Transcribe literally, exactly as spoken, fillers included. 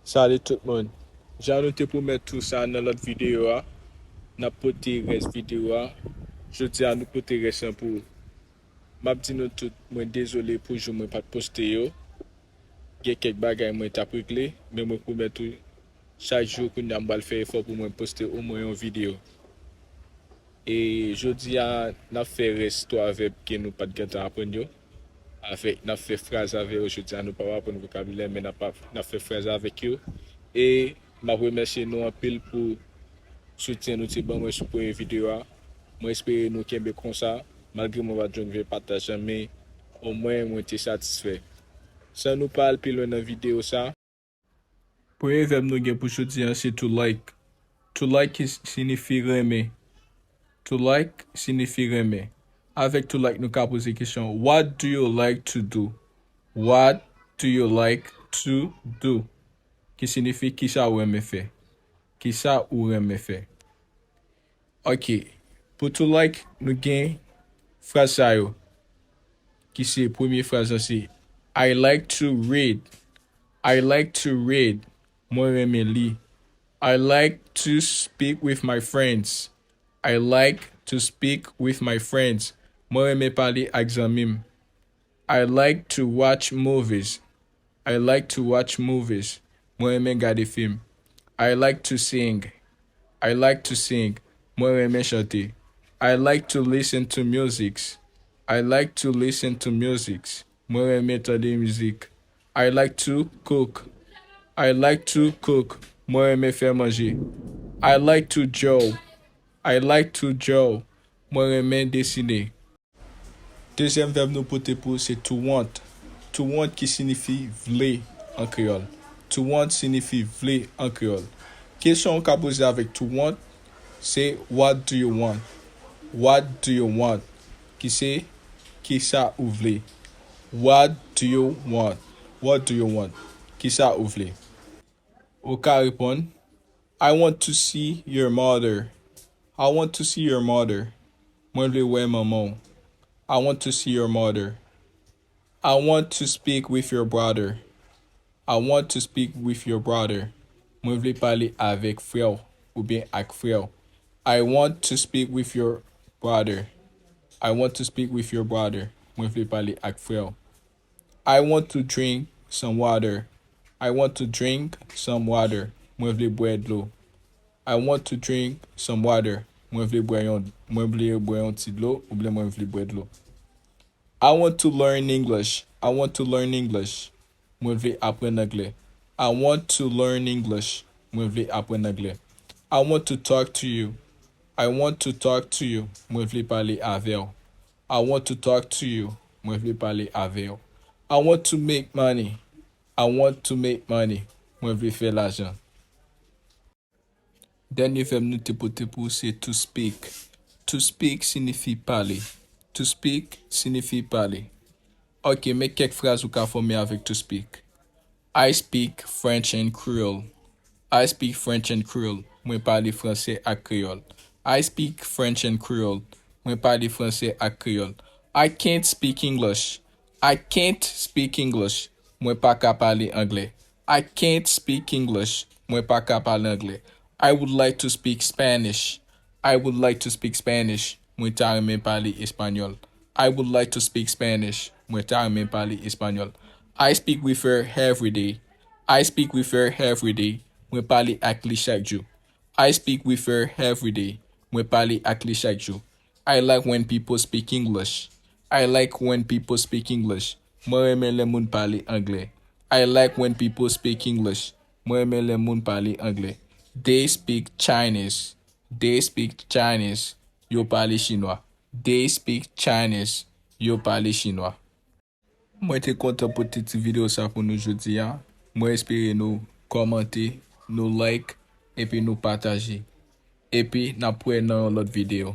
Salut tout moun. Jan nou te pwomèt ou sa nan lòt videyo a, n ap pote rès videyo a. Jodi a nou pote rès lan pou ou. M ap di nou tout, mwen dezole pou jou mwen pa t poste yo. Gen kèk bagay mwen t ap regle, men mwen pwomèt ou, chak jou kounye a m pral fè efò pou mwen poste omwen yon videyo. E jodi a, n ap fè rès twa vèb ke nou pa t gentan aprann yo. Avèk, n ap fè fraz avè yo jodi a, nou p ap aprann vokabilè, men n ap, n ap fè fraz avèk yo. E m ap remèsye nou anpil pou soutyen nou te ban mwen sou premye videyo a. Mwen espere nou kenbe konsa, malgre mwen pa t jwenn ven pataj lan, men omwen mwen te satisfè. San nou pa al pi lwen nan videyo sa, premye vèb nou gen pou jodi a se to like. To like ki sinifi renmen. To like sinifi renmen. Avèk to like nou ka poze kesyon, what do you like to do? What do you like to do? Ki sinifi kisa ou renmen fè? Kisa ou renmen fè? Ok. Pou to like, nou gen fraz sa yo, ki se premye fraz lan se, I like to read. I like to read. Mwen renmen li. I like to speak with my friends. I like to speak with my friends. Mwen renmen pale ak zanmi m. I like to watch movies. I like to watch movies. Mwen renmen gade fim. I like to sing. I like to sing. Mwen renmen chante. I like to listen to music. I like to listen to music. Mwen renmen tande mizik. I like to cook. I like to cook. Mwen renmen fè manje. I like to draw. I like to draw. Mwen renmen desine. Dezyèm vèb nou pote pou ou se to want. To want ki sinifi vle an kreyòl. To want sinifi vle an kreyòl. Kesyon ou ka poze avèk to want se, what do you want? What do you want? Ki se, kisa ou vle? What do you want? What do you want? Kisa ou vle? Ou ka reponn, I want to see your mother. I want to see your mother. Mwen vle wè manman w. I want to see your mother. I want to speak with your brother. I want to speak with your brother. Mwen vle pale avèk frè w oubyen ak frè w. I want to speak with your brother. I want to speak with your brother. Mwen vle pale ak frè w. I want to drink some water. I want to drink some water. Mwen vle bwè dlo. I want to drink some water. Mwen vle bwè yon, mwen vle bwè yon ti dlo, oubyen mwen vle bwè dlo. I want to learn English. I want to learn English. Mwen vle aprann anglè. I want to learn English. Mwen vle aprann anglè. I want to talk to you. I want to talk to you. Mwen vle pale avè w. I want to talk to you. Mwen vle pale avè w. I want to make money. I want to make money. Mwen vle fè lajan. Dènye vèb nou te pote pou ou se to speak. To speak sinifi pale. To speak sinifi pale. Ok, men kèk fraz ou ka fòme avèk to speak. I speak French and Creole. I speak French and Creole. Mwen pale franse ak kreyòl. I speak French and Creole. Mwen pale franse ak kreyòl. I can't speak English. I can't speak English. Mwen pa ka pale anglè. I can't speak English. Mwen pa ka pale anglè. I would like to speak Spanish. I would like to speak Spanish. Mwen ta renmen pale espanyòl. I would like to speak Spanish. Mwen ta renmen pale espanyòl. I speak with her every day. I speak with her every day. Mwen pale ak li chak jou. I speak with her every day. Mwen pale ak li chak jou. I like when people speak English. I like when people speak English. Mwen renmen lè moun pale anglè. I like when people speak English. Mwen renmen lè moun pale anglè. They speak Chinese. They speak Chinese. Yo pale chinwa. They speak Chinese. Yo pale chinwa. Mwen te kontan pote ti videyo sa pou nou jodi a. Mwen espere nou kòmante, nou like, epi nou pataje. Epi n ap wè nan yon lòt videyo.